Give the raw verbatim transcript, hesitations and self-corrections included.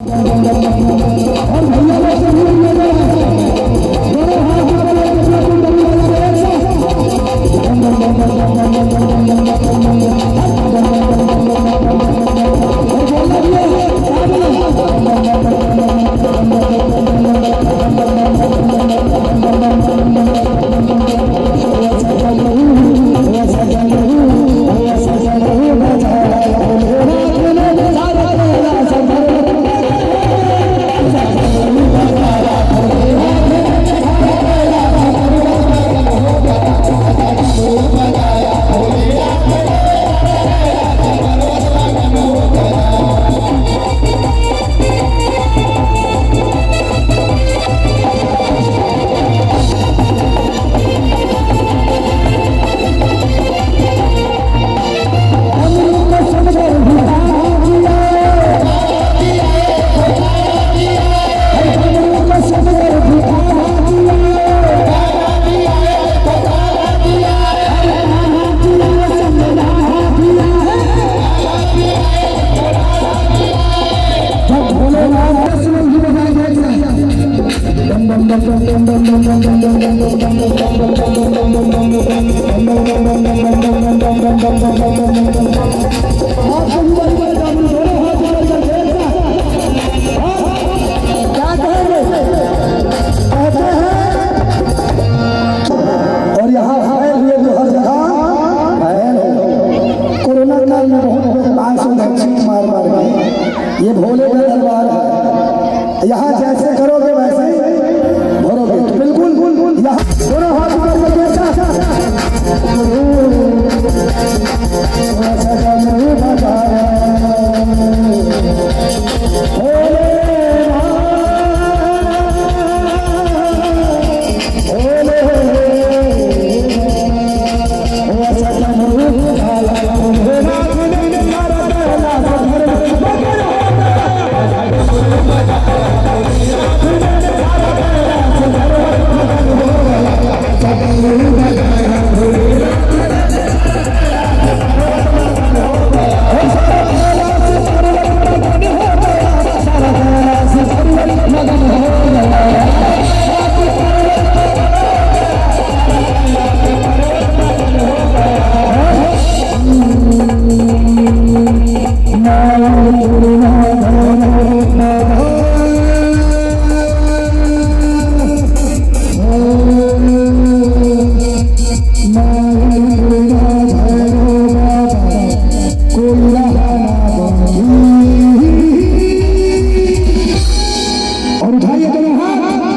और यहाँ फैल हुए तो हर जगह फैल हो। कोरोना काल में बहुत लोग पाँच सौ का छींक मार मार गए। ये भोले का दरबार है। यहाँ जैसे करोगे वैसे ही भरोगे। तो बिल्कुल यहाँ दोनों हाथ ऊपर करके ऐसा, ऐसा करके बताओ। भोले और उठाइए दोनों हाथ।